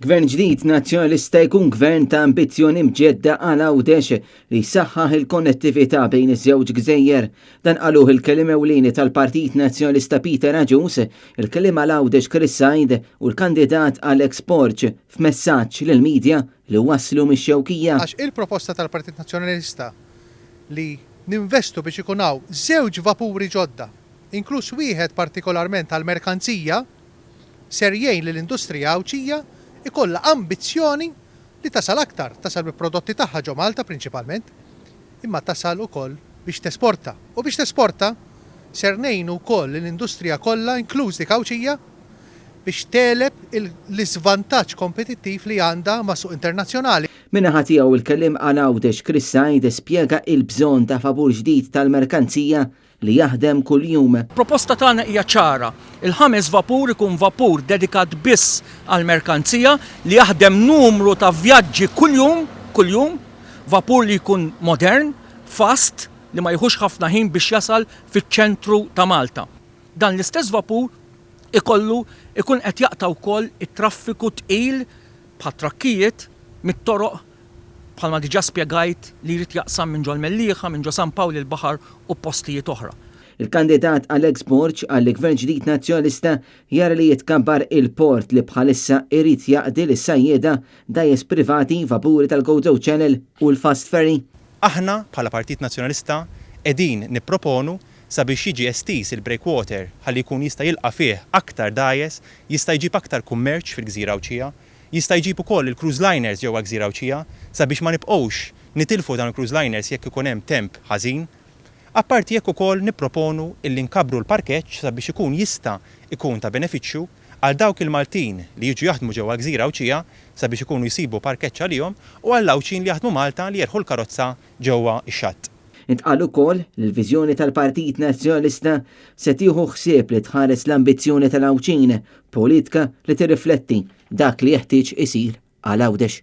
Gvern ġdid Nazzjonalista jkun gvern ta' ambizzjoni mġedda għal Għawdex li jsaħħaħ il-konnettività bejn iż-żewġ gżejjer. Dan qaluh il-kelliem ewlieni tal-Partit Nazzjonalista Peter Agius, il-kelliem għal Għawdex Chris Said u l-kandidat Alex Borg f'messaġġ lill-media li wasslu mix-Xewkija. Għax il-proposta tal-Partit Nazzjonalista li ninvestu biex ikun hawn żewġ vapuri ġodda, inkluż wieħed partikolarment għall-merkanzija, ser jgħin lill-industrija Għawdxija jkollha ambizzjoni li tasal aktar, tasal bil-prodotti tagħha ġo Malta prinċipalment, imma tasal ukoll biex tesporta. U biex tesporta ser ngħinu wkoll lill-industrija kollha inkluż dik Għawdxija biex tegħleb l-iżvantaġġ kompetittiv li għandha mas-suq internazzjonali. Min-naħa tiegħu il-kelliem għal Għawdex Chris Said spjega il-bżonn ta' vapur ġdid tal-merkanzija li jaħdem kuljum. Proposta tagħna hija ċara. Il-ħames vapur ikun vapur dedikat biss għall-merkanzija li jaħdem numru ta' vjaġġi kuljum, kuljum, vapur li jkun modern, fast, li ma jieħux ħafna ħin biex jasal fiċ-ċentru ta' Malta. Dan l-istess vapur ikollu ikun qed jaqta' wkoll it-traffiku tqil bħat-trakkijiet mit-toroq bħalma diġà spjegajt li jrid jaqsam minn ġol-Mellieħa, minn ġo San Pawl il-Baħar u postijiet oħra. Il-kandidat Alex Borg qal li Gvern ġdid Nazzjonalista jara li jitkabbar il-port li bħalissa irid jaqdi lis-sajjieda, dgħajjes privati, vapuri tal-Gozo Channel u l-fast ferry. Aħna bħala Partit Nazzjonalista qegħdin nipproponu sabiex jiġi estiż il-breakwater ħalli jkun jista' jilqa' fih aktar dgħajjes, jista' jġib aktar kummerċ fil-gżira Għawdxija, Jista' jġib ukoll il-cruise liners ġewwa l-gżira Għawdxija sabiex ma nibqgħux nitilfu dawn il-cruise liners jekk ikun hemm temp ħażin. Apparti hekk ukoll nipproponu illi nkabbru l-parkeġġ sabiex ikun jista' jkun ta' benefiċċju għal dawk il-Maltin li jiġu jaħdmu ġewwa l-gżira Għawdxija sabiex ikunu jsibu parkeġġ għalihom u għall-Għawdxin li jaħdmu Malta li jerħu l-karozza ġewwa x-xatt. Intqal ukoll li l-viżjoni tal-Partit Nazzjonalista se tieħu ħsieb li tħares l-ambizzjoni tal-Għawdxin, politika li tirrifletti dak li jeħtieġ isir għal Għawdex.